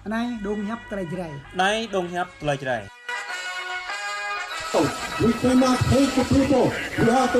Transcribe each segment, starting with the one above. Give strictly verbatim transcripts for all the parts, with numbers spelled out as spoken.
Anai dŏng hiăp tơlơi Jrai. Anai dŏng hiăp tơlơi Jrai. We cannot hate the people. We have to.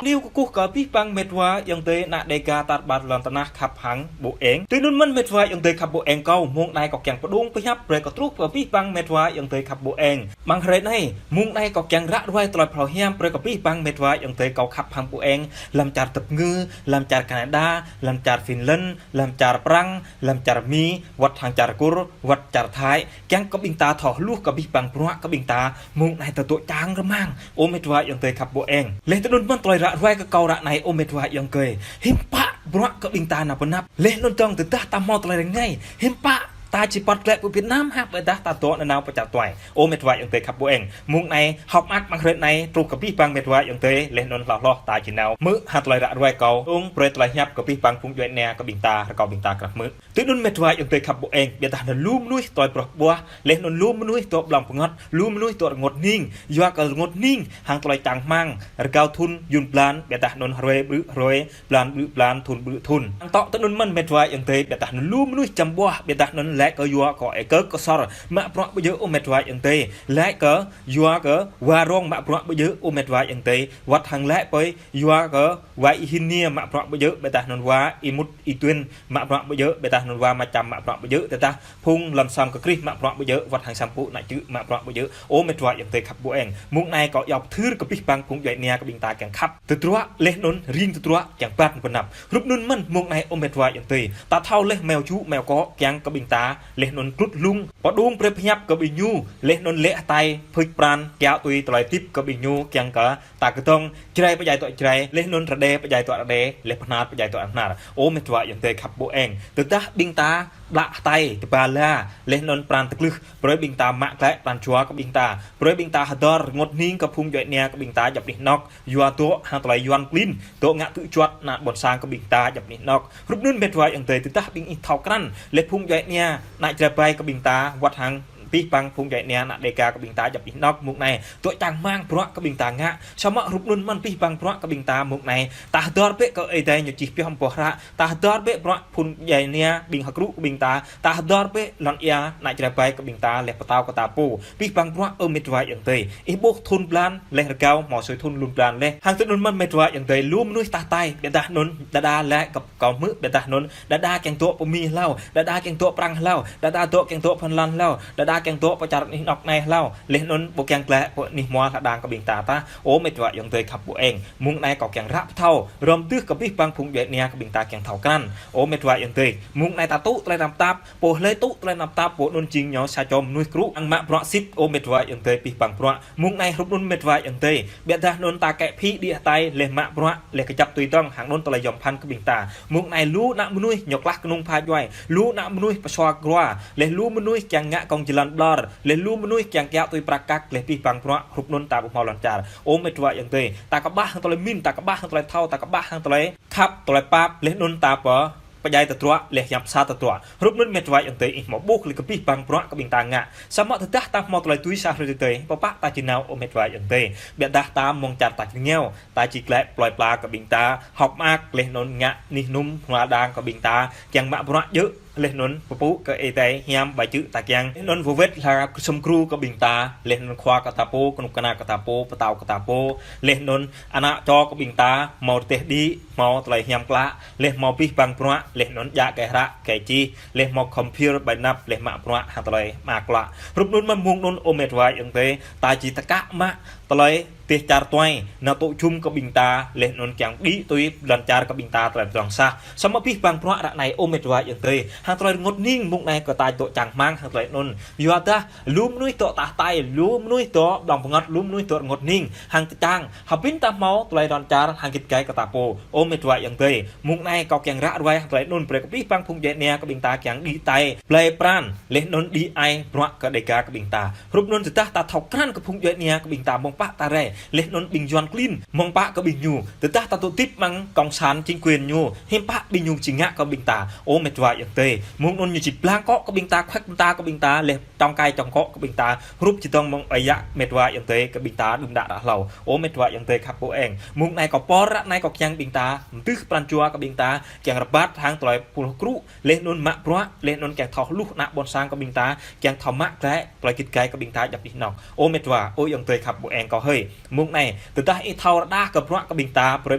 Liu kơkuh kơ abih bang met wa ayŏng adơi ană Dêga tar ƀar lŏn tơnah khăp hăng ƀu eng. Tui anŭn mơ̆n met wa ayŏng adơi khăp ƀu eng kâo, mông anai kâo kiăng pơdŏng pơhiăp brơi kơ truh kơ abih bang met wa ayŏng adơi khăp ƀu eng. Amăng hrơi anai, mông anai kâo kiăng ră ruai tơlơi phrâo hiam brơi kơ abih bang met wa ayŏng adơi kâo khăp hăng ƀu eng, lăm čar tơpơngư, lăm čar Canada, lăm čar Finland, lăm čar Prăng, lăm čar Mi, wơ̆t hăng čar Kur, wơ̆t čar Thái, kiăng kơ ƀing ta thâo hluh kơ abih bang bruă kơ ƀing ta, mông anai tơdŏ čang rơmang, ơ met wa ayŏng adơi khăp ƀu eng. Laih tui anŭn mơ̆n tơlơi ră ruai kơ kâo ră anai, ơ met wa ayŏng adơi. Hiư̆m pă bruă kơ ƀing ta nao pơ anăp. Laih anŭn dơ̆ng tơdah ta hmâo tơlơi rơngai. Hiư̆m pă ta či pơ̆t glaĭ pơ Việt Nam hă ƀôdah ta dŏ nanao pơ čar tuai. Ơ met wa ayŏng adơi khăp ƀu eng. Mông anai, hơ̆k mơak amăng hrơi anai, truh kơ abih bang met wa ayŏng adơi, laih anŭn hloh hloh ta či nao. Hmư̆ hă tơlơi ră ruai kâo, dŏng brơi tơlơi hiăp kơ abih bang phung djuai ania kơ ƀing ta, rơkâo ƀing ta krăp hmư̆. Tui anŭn met wa ayŏng adơi khăp ƀu eng, ƀiădah anŭn lu mơnuih tơlơi broh ƀuah, laih anŭn lu mơnuih dŏ ƀlŏng pơngăt, lu mơnuih dŏ rơngot hning, yua kơ rơngot hning, hăng tơlơi čang rơmang, rơgao thŭn Yuan blan, ƀiădah anŭn hrơi ƀrư̆ hrơi, blan ƀrư̆ blan, thŭn ƀrư̆ thŭn. Hăng tŏ tui anŭn mơ̆n met wa ayŏng adơi, ƀiădah anŭn lu mơnuih čăm ƀuah, ƀiădah anŭn laĭ kơ yua kơ ơi kơk kơsor, mă bruă ƀu djơ̆ ơ met wa ayŏng adơi, laĭ kơ yua kơ wa Rong mă bruă ƀu djơ̆ ơ met wa ayŏng adơi, wơ̆t hăng laĭ pơi yua kơ wa Y Hin Niê mă bruă ƀu djơ̆, ƀiădah anŭn wa Y Mut Y Tuyên mă bruă ƀu djơ̆, ƀiădah anŭn wa Ma Čăm mă bruă ƀu djơ̆, tơdah phung lăm sam kơ Krist mă bruă ƀu djơ̆, wơ̆t hăng Sampŭ Ană Čư̆ mă bruă ƀu djơ̆, ơ met wa ayŏng adơi khăp ƀu eng. Mông anai kâo iâu pơthưr kơ abih bang phung djuai ania kơ ƀing ta kiăng khăp tơdruă, laih anŭn ring tơdruă kiăng ƀat pơ anăp. Hrup anŭn mơ̆n mông anai ơ met wa ayŏng adơi. Ta thâo laih meo ču meo kŏ kiăng kơ ƀing ta, laih anŭn krŭt hlung. Pơdŏng brơi pơhiăp kơ ƀing ñu, laih anŭn lĕ hơtai, phuč pran, kiaŏ tui tơlơi tĭp kơ ƀing ñu kiăng kơ ta kơdŏng, Jrai pơdjai dŏ Jrai, laih anŭn Rơđê pơdjai dŏ Rơđê, laih Bahnar pơdjai dŏ Bahnar. Ơ met wa ayŏng adơi khăp ƀu eng. Tơdah ƀing ta ƀlă hơtai, tơba la, laih anŭn pran tơglưh, brơi ƀing ta mă glaĭ pran jua kơ ƀing ta. Brơi ƀing ta hơdơr rơngot hning kơ phung djuai ania kơ ƀing ta djŏp anih anŏk. Yua dŏ hăng tơlơi Yuan klin, dŏ ngă tŭ juăt ană ƀôn sang kơ ƀing ta djŏp anih anŏk. Hrup anŭn met wa ayŏng adơi, tơdah ƀing ih thâo krăn, laih phung djuai ania, ană Jrai ƀai kơ ƀing ta, wơ̆t hăng abih bang phung djuai ania ană Dêga kơ ƀing ta djŏp anih anŏk mông anai. Dŏ čang rơmang bruă kơ ƀing ta ngă. Samơ̆ hrup anŭn mơ̆n abih bang bruă kơ ƀing ta mông anai. Ta hơdơr bĕ kơ Ơi Adai ñu čih pioh ampoh hră. Ta hơdơr bĕ bruă phung djuai ania ƀing hơkrŭ kơ ƀing ta. Ta hơdơr bĕ lŏn ia ană Jrai ƀai kơ ƀing ta laih pơtao kơ ta pô. Abih bang bruă ơ met wa ayŏng adơi. Ih ƀuh thŭn blan laih rơgao hmâo sui thŭn lŭn blan laih. Hăng tui anŭn mơ̆n met wa ayŏng adơi lu mơnuih tah tai. Ƀiădah anŭn đơđa laĭ kơ kâo hmư̆ ƀiădah anŭn đơđa kiăng dŏ pơ Mi hlâo, đơđa kiăng dŏ Prăng hlâo, đơđa dŏ kiăng dŏ Phần Lan hlâo, đơđa kiăng dŏ pơ čar anih anŏk anai hlâo, laih anŭn ƀu kiăng glaĭ pơ anih hmua hla đang kơ ƀing ta tah, ơ met wa ayŏng adơi khăp ƀu eng. Mông anai kâo kiăng ră pơthâo, hrŏm tơ̆ kơ abih bang phung djuai ania kơ ƀing ta kiăng thâo krăn, ơ met wa ayŏng adơi. Mông anai ta tŭ tơlơi tơnap tap, pô hlơi tŭ tơlơi tơnap tap, pô anŭn jing ñu sa čô mơnuih krŭ, hăng mă bruă sĭt, ơ met wa ayŏng adơi abih bang bruă. Mông anai hrup anŭn met wa ayŏng adơi. Ƀiădah anŭn ta kĕ phĭ đĭ hơtai, laih mă bruă, laih kơjăp tui dơ̆ng, hăng anŭn tơlơi yom phăn kơ ƀing ta. Mông anai lu ană mơnuih ñu klah kơnung pha djuai, lu ană mơnuih pơsua grua, laih lu mơnuih kiăng ngă kông jơlan ƀlŏr, laih lu mơnuih kiăng kiaŏ tui prăk kăk, laih abih bang bruă, hrup anŭn ta ƀu hmâo lŏn čar. Ơ met wa ayŏng adơi, ta kơƀah hăng tơlơi min, ta kơƀah hăng tơlơi thâo, ta kơƀah hăng tơlơi khăp, tơlơi pap, laih anŭn ta pơ pơdjai tơdruă, laih hiăp sa tơdruă. Hrup anŭn met wa ayŏng adơi, ih hmâo ƀuh laih kơ abih bang bruă kơ ƀing ta ngă. Samơ̆ tơdah ta hmâo tơlơi tui sa hrơi tơdơi, pơpă ta či nao ơ met wa ayŏng adơi. Ƀiădah ta mơ̆ng čar ta či rơngiao, ta či glaĭ plơi pla kơ ƀing ta, hơ̆k mơak, laih anŭn ngă anih anŭn hla đang kơ ƀing ta, kiăng mă bruă djơ̆, laih anŭn pơpŭ kơ Ơi Adai hiam ƀai čư̆ ta kiăng. Laih anŭn wơwĕt hla sum gru kơ ƀing ta, laih anŭn khua kơ ta pô, kơnuk kơna kơ ta pô, pơtao kơ ta pô, laih anŭn ană čô kơ ƀing ta, hmâo rơdêh đĭ, hmâo tơlơi hiam klă, laih hmâo abih bang bruă, laih anŭn djă kơ hră, kơ čih, laih hmâo khŏm phiơr ƀai anăp, laih mă bruă hăng tơlơi mơak klă. Hrup anŭn mơ̆n mông anŭn ơ met wa ayŏng adơi, ta či tơkă mă tơlơi dêh čar tuai, nao tŭ jum kơ ƀing ta, laih anŭn kiăng đĭ tui lŏn čar kơ ƀing ta tơlơi pơdrŏng sah. Samơ̆ abih bang bruă ră anai ơ met wa ayŏng adơi, hăng tơlơi rơngot hning mông anai kơ ta dŏ čang rơmang hăng tơlơi anŭn. Yua dah lu mơnuih dŏ tah tai, lu mơnuih dŏ ƀlŏng pơngăt, lu mơnuih dŏ rơngot hning, hăng tơčang, hơbĭn ta hmâo tơlơi lŏn čar hăng git gai kơ ta pô. Ơ met wa ayŏng adơi, mông anai kâo kiăng ră ruai hăng tơlơi anŭn brơi kơ abih bang phung djuai ania kơ ƀing ta kiăng đĭ tai, blai pran, laih anŭn đĭ ai bruă kơ Dêga kơ ƀing ta. Hrup anŭn tơdah ta thâo krăn kơ phung djuai ania kơ ƀing ta mơ̆ng ta rai, laih anŭn ƀing Yuan klin, mơ̆ng pă kơ ƀing ñu, tơdah ta tŭ tip mơ̆ng cộng sản chính quyền ñu, hiư̆m pă ƀing ñu či ngă kơ ƀing ta, ơ mĕt wa ayŏng adơi, mơ̆ng anŭn ñu či blang akŏ kơ ƀing ta, khuĕk mơta kơ ƀing ta, laih čŏng kai čŏng akŏ kơ ƀing ta, hrup či tŏng mơ̆ng ơi yă mĕt wa ayŏng adơi kơ ƀing ta đưm đă đă hlâo, ơ mĕt wa ayŏng adơi khăp ƀu eng, mơ̆ng anai kâo pơr ră anai kâo kiăng ƀing ta, mơdưh pran jua kơ ƀing ta, kiăng rơbat hăng tơlơi pul krŭ, laih anŭn mă bruă, laih anŭn kiăng thâo hluh ană ƀôn sang kơ ƀing ta, kiăng thâo mă glaĭ, tơlơi git gai kơ ƀing ta djŏp anih anŏk. Ơ mĕt wa, ơ ayŏng adơi khăp ƀu eng kâo hơi. Mơ̆ng anai, tơdah ih thâo rơđah kơ bruă kơ ƀing ta, brơi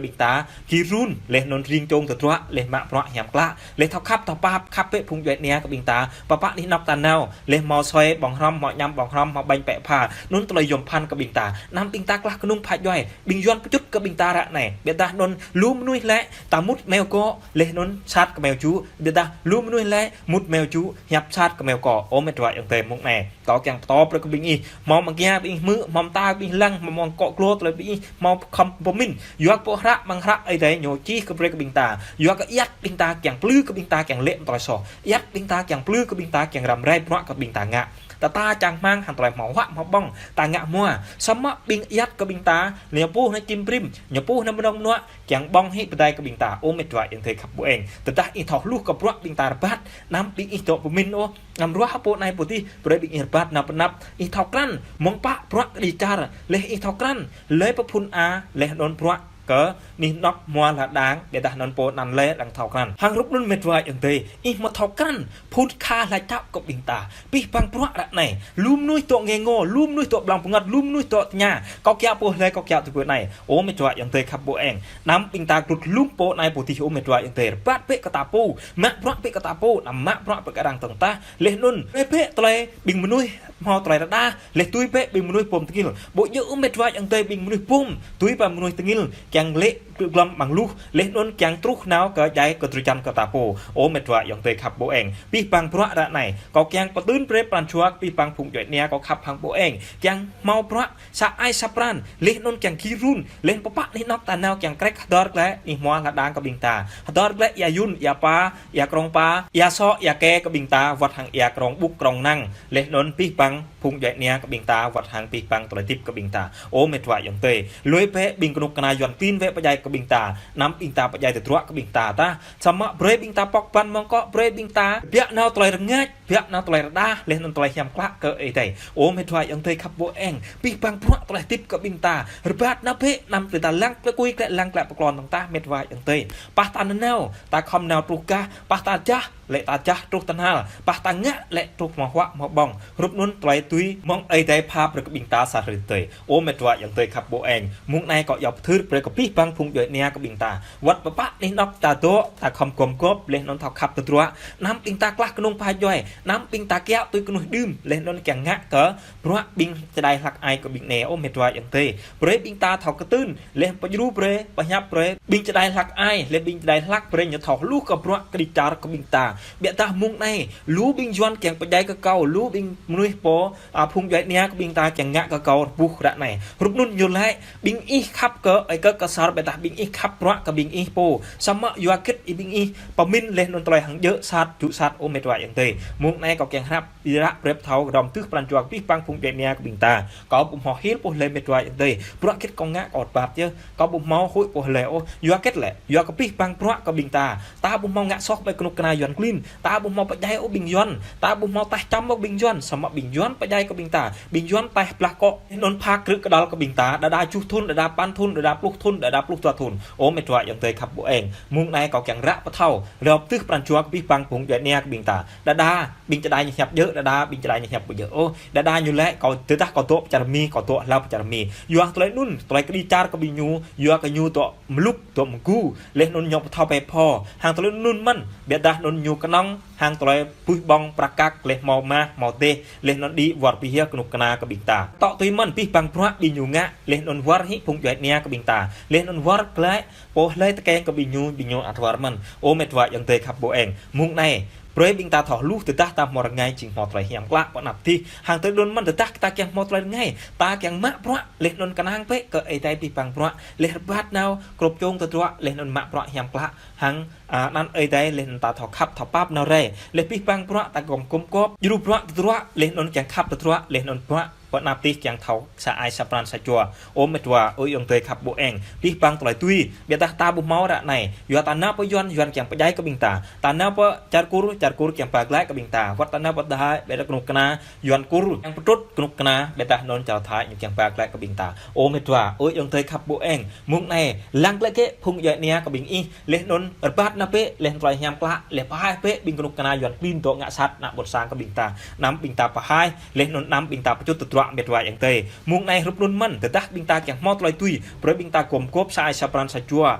ƀing ta, gir run, laih anŭn ring čŏng tơdruă, laih mă bruă hiam klă, laih thâo khăp thâo pap, khăp bĕ phung djuai ania kơ ƀing ta, pơpă anih anŏk ta nao, laih hmâo sui ƀơ̆ng hrŏm, hmâo añăm ƀơ̆ng hrŏm, hmâo ƀañ pĕ pha, anŭn tơlơi yôm phăn kơ ƀing ta, anăm ƀing ta klah kơnung pha djuai, ƀing Yuan pơčŭt kơ ƀing ta ră anai, ƀiădah anŭn lu mơnuih lĕ, ta mŭt meo akŏ, laih anŭn sat kơ meo ču, ƀiădah lu mơnuih lĕ, mŭt meo ču, hiăp sat kơ meo akŏ, ơ mĕt wa ayŏng adơi mơ̆ng anai. Kâo kiăng pơtô brơi kơ ƀing ih, hmâo mơ̆ng kia ƀing ih hmư̆, hmâo mơta ƀing ih lăng, hmâo mơ̆ng akŏ glô tơlơi ƀing ih, hmâo khŏm pơmĭn, yua kơ pô hră mơ̆ng hră Ơi Adai ñu čih kơ brơi kơ ƀing ta, yua kơ ayăt ƀing ta kiăng plư kơ ƀing ta kiăng lĕ mơ̆ng tơlơi soh, ayăt ƀing ta kiăng plư kơ ƀing ta kiăng răm rai bruă kơ ƀing ta ngă. Ta ta čang hmang hăng tơlơi hmâo huă hmâo ƀơ̆ng, ta ngă hmua, samơ̆ ƀing ayăt kơ ƀing ta, ñu puh anai čim brim, ñu puh anai mơnơ̆ng mơnuă, kiăng ƀơ̆ng hĭ pơdai kơ ƀing ta, ơ mĕt wa ayŏng adơi khăp ƀu eng. Tơdah ih thâo hluh kơ bruă ƀing ta rơbat, anăm ƀing ih dŏ pơmĭn ôh, anăm ruah pô anai pô adih, brơi ƀing ih rơbat nao pơ anăp, ih thâo krăn, mơ̆ng pă bruă kơ đĭ čar, laih ih thâo krăn, lĕ pơphun a, laih anŭn bruă kơ anih anŏk hmua lŏn đang, ƀiădah anŭn pô anăn lĕ lăng thâo krăn. Hăng hrup anŭn mĕt wa ayŏng adơi, ih mơ̆ thâo krăn, phun kha lă čăp kơ ƀing ta. Pih pang bruă ră anai. Lu mơnuih dŏ ngê ngô, lu mơnuih dŏ blang pơngăt, lu mơnuih dŏ tơña. Kâo kiaŏ pô hlơi, kâo kiaŏ tui pô anai. Ơ mĕt wa ayŏng adơi khăp ƀu eng. Anăm ƀing ta glŭt lŭm pô anai pô adih ơ mĕt wa ayŏng adơi. Rơbat bĕ kơ ta pô. Mă bruă bĕ kơ ta pô. Anăm mă bruă bĕ kơ arăng tŏng tah. Laih anŭn. Bĕ bĕ tơlơi ƀing mơnuih hmâo tơlơi rơđah. Laih tui bĕ ƀing mơnuih pô tơngil. Ƀu djơ̆ ơ mĕt wa ayŏng adơi ƀing mơnuih pô. Tui ƀing mơnuih tơngil. Kiăng lĕ glŏm ƀăng luh, laih anŭn kiăng truh nao kơ djai kơ drơi jăn kơ ta pô. Ơ mĕt wa ayŏng adơi khăp ƀu eng. Pih pang bruă ră anai. Kâo kiăng pơtưn brơi pran jua pih pang phung djuai ania kâo khăp hăng ƀu eng. Kiăng hmâo bruă, sa ai sa pran, laih anŭn kiăng gir run, laih pơpă anih anŏk ta nao kiăng krĕk hơdơr glaĭ, anih hmua lŏn đang kơ ƀing ta. Hơdơr glaĭ ia yun, ia pa, ia krong pa, ia sŏ, ia ke kơ ƀing ta, wơ̆t hăng ia krong ƀŭk krong năng, laih anŭn pih pang phung djuai ania kơ ƀing ta, wơ̆t hăng pih pang tơlơi hơdip kơ ƀing ta. Ơ mĕt wa ayŏng adơi. Lui bĕ ƀing kơnuk kơna Yuan klin wĕ pơdjai kơ ƀing ta. Anăm ƀing ta pơdjai tơdruă kơ ƀing ta tah. Samơ̆ brơi ƀing ta pŏk ƀăn mơ̆ng akŏ, brơi ƀing ta. Biă nao tơlơi rơngač, biă nao tơlơi rơđah, laih anŭn tơlơi hiam klă kơ Ơi Adai. Ơ mĕt wa ayŏng adơi khăp ƀu eng. Pih pang bruă tơlơi hơdip kơ ƀing ta. Rơbat nao bĕ, anăm ƀing ta lăng tơlơi kui klĕ lăng klĕ pơklŏn tŏng tah mĕt wa ayŏng adơi. Pah ta nao, ta khŏm nao truh gah, pah ta jah, lĕ ta jah truh tơhnal, pah ta ngă lĕ truh hmâo huă hmâo ƀơ̆ng, hrup anŭn tơlơi tui mơ̆ng Ơi Adai pha brơi kơ ƀing ta sa hrơi tơi. Ơ mĕt wa ayŏng adơi khăp ƀu eng, mơ̆ng anai kâo iâu pơthưr brơi kơ pih pang phung djuai ania kơ ƀing ta. Wơ̆t pơpă anih anŏk ta dŏ, ta khŏm gum gŏp, laih anŭn thâo khăp tơdruă, anăm ƀing ta klah kơnung pha djuai, anăm ƀing ta kiaŏ tui kơnuih đưm, laih anŭn kiăng ngă kơ bruă ƀing čơđai hlăk ai kơ ƀing anai, ơ mĕt wa ayŏng adơi. Brơi ƀing ta thâo kơtưn, laih pơdjru brơi, pơhiăp brơi, ƀing čơđai hlăk ai, laih ƀing čơđai hlăk brơi ñu thâo hluh kơ bruă kơđi čar kơ ƀing ta. Biă dah mơ̆ng anai, lu ƀing Yuan kiăng pơdjai kơ kâo, lu ƀing mơnuih pô, a, phung djuai ania kơ ƀing ta kiăng ngă kơ kâo rơbuh ră anai. Hrup anŭn ñu laĭ, ƀing ih khăp kơ, ơi kơ kơsar biă dah ƀing ih khăp bruă kơ ƀing ih pô. Samơ̆ yua hơget ih ƀing ih, pơmĭn laih anŭn tơlơi hăng djơ̆ sat, djơ̆ sat, ơ mĕt wa ayŏng adơi. Mơ̆ng anai kâo kiăng hrăp, Ih ră brơi pơthâo rŏm tưh pran jua pih pang phung djuai ania kơ ƀing ta. Kâo ƀu hmâo hil pô hlơi mĕt wa ayŏng adơi. Bruă hơget kâo ngă kâo rơbat yơh. Kâo ƀu hmâo huĭ pô hlơi ôh. Yua hơget lĕ. Yua kơ pih pang bruă kơ ƀing ta. Ta ƀu hmâo ngă soh ƀơi kơnuk kơna Yuan klin. Ta ƀu hmâo pơdjai ôh ƀing Yuan. Ta ƀu hmâo taih čăm ôh ƀing Yuan. Samơ̆ ƀing Yuan pơdjai kơ ƀing ta. Ƀing Yuan taih blah akŏ. Anŭn phak krư̆ kơđăl kơ ƀing ta. Đơđa juh thŭn, đơđa păn thŭn, đơđa pluh thŭn, đơđa pluh dua thŭn. Ơ mĕt wa ayŏng adơi khăp ƀu eng. Mơ̆ng anai kâo kiăng ră pơthâo. Rŏm tưh pran jua pih pang phung djuai ania kơ ƀing ta. Đơđa ƀing čơđai ñu hiăp djơ̆, đơđa ƀing čơđai ñu hiăp ƀu djơ̆ ôh. Đơđa ñu laĭ kâo tơdah kâo dŏ pơ čar Mi, kâo dŏ hlâo pơ čar Mi. Yua tơlơi anŭn, tơlơi kơđi čar kơ ƀing ñu, yua kơ ñu dŏ mlŭk, dŏ mgu. Laih anŭn ñu pơthâo pĕ pho. Hăng tơlơi anŭn mơ̆n, biă dah anŭn ñu kơnơ̆ng, hăng tơlơi puih ƀơ̆ng prăk kăk, laih hmâo mah, hmâo dêh, laih anŭn đĭ wơr bĭ hia kơnuk kơna kơ ƀing ta. Tŏ tui mơ̆n, pih pang bruă ƀing ñu ngă, laih anŭn wơr hĭ phung djuai ania kơ ƀing ta. Laih anŭn wơr glaĭ, pô hlơi tơkeng kơ ƀing ñu, ƀing ñu ăt wơr mơ̆n. Ơ mĕt wa ayŏng adơi khăp ƀu eng. Mơ̆ng anai, brơi ƀing ta thâo hluh tơdah ta hmâo rơngai jing hmâo tơlơi hiam klă pơ anăp adih. Hăng tơlơi anŭn mơ̆n tơdah ta kiăng hmâo tơlơi rơngai. Ta kiăng mă bruă, laih anŭn kơnang bĕ kơ Ơi Adai pih pang bruă. Laih rơbat nao, krŭp čŏng tơdruă, laih anŭn mă bruă hiam klă. Hăng A, anăn Ơi Adai laih anŭn ta thâo khăp thâo pap nao rai. Laih abih bang bruă ta gum gum gŏp. Djru bruă tơdruă laih anŭn kiăng khăp tơdruă laih anŭn bruă pơ anăp tih kiăng thâo sa ai sa pran sa jua. Ơ met wa, ơi ayŏng adơi khăp ƀô eng. Abih bang tơlơi tui. Biă dah ta ƀu hmâo ră anai. Yua ta nao pơ Yuan, Yuan kiăng pơdjai kơ ƀing ta. Ta nao pơ čar Kur, čar Kur kiăng ba glaĭ kơ ƀing ta. Wơ̆t ta nao pơ Thai, biă dah kơnuk kơna Yuan Kur kiăng pơtrŭt kơnuk kơna, biă dah anŭn čar Thai ñu kiăng ba glaĭ kơ ƀing ta. Ơ met wa, ơi ayŏng adơi khăp ƀô eng. Mông anai, lăng glaĭ kơ phung djuai ania kơ ƀing ih, laih anŭn rơbat nao bĕ, laih anŭn tơlơi hiam klă, laih pơhaih bĕ ƀing kơnuk kơna Yuan klin dŏ ngă sat ană ƀôn sang kơ ƀing ta. Anăm ƀing ta pơhaih, laih anŭn anăm ƀing ta pơčŭt tơdruă met wa ayŏng adơi. Mông anai hrup anŭn mơ̆n, tơdah ƀing ta kiăng hmâo tơlơi tui, brơi ƀing ta gum gŏp sa ai sa pran sa jua,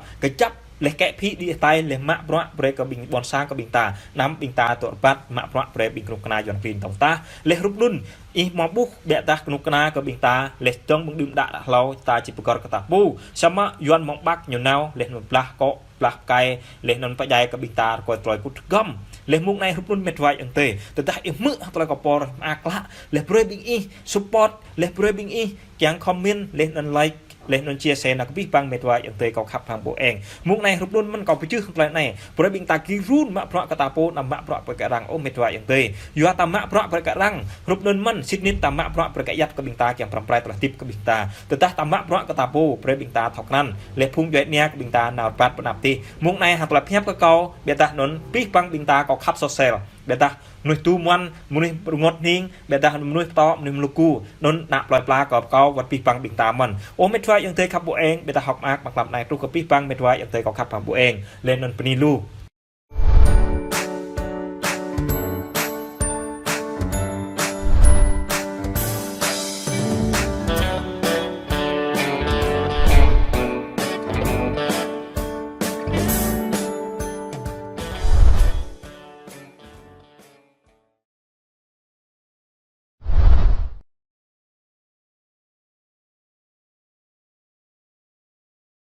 kơjăp, laih kĕ phĭ đĭ hơtai, laih mă bruă brơi kơ ƀing ƀôn sang kơ ƀing ta. Anăm ƀing ta dŏ rơbat mă bruă brơi ƀing kơnuk kơna Yuan klin dŏng tah. Laih hrup anŭn, ih mơ̆ng ƀuh biă dah kơnuk kơna kơ ƀing ta, laih dŏng ƀơ̆ng đưm đă đă hlâo ta či pơgăr kơ ta pô. Samơ̆ Yuan mơ̆ng Bắc ñu nao, laih anŭn blah akŏ, blah pơkai, laih anŭn pơdjai kơ ƀing ta rơkơi tơlơi kŭt găm. Laih mông anai hrup anŭn met wa ayŏng adơi. Tơdah ih hmư̆ tơlơi kâo pơhiăp mơak klă, laih brơi ƀing ih support, laih brơi ƀing ih kiăng comment, laih anŭn like, laih anŭn chia sẻ nao kơ abih bang met wa ayŏng adơi kâo khăp hăng ƀô eng. Mông anai hrup anŭn mơ̆n kâo pơčeh tơlơi anai. Brơi ƀing ta gir run mă bruă kơ ta pô, anăm mă bruă brơi kơ arăng ơ met wa ayŏng adơi. Yua ta mă bruă brơi kơ arăng, hrup anŭn mơ̆n, sĭt nik ta mă bruă brơi kơ ayăt kơ ƀing ta kiăng pơrăm pơrai tơlơi hơdip kơ ƀing ta. Tơdah ta mă bruă kơ ta pô, brơi ƀing ta thâo krăn. Laih phung djuai ania kơ ƀing ta nao rơbat pơ anăp tih. Mông anai hăng tơlơi pơhiăp kơ kâo, biă dah anŭn abih bang ƀing ta kâo khăp sosel. Biă dah mơnuih tu muăn, mơnuih rơngot hning, biă dah mơnuih pơtô, mơnuih Mluku, anŭn ană plơi pla kâo, kâo wơ̆t abih bang ƀing ta mơ̆n. Ơ met wa ayŏng adơi khăp ƀô eng, biă dah hơ̆k mơak mơ̆ng klăm anai truh kơ abih bang met wa ayŏng adơi kâo khăp hăng ƀô eng. Laih anŭn bơni lu.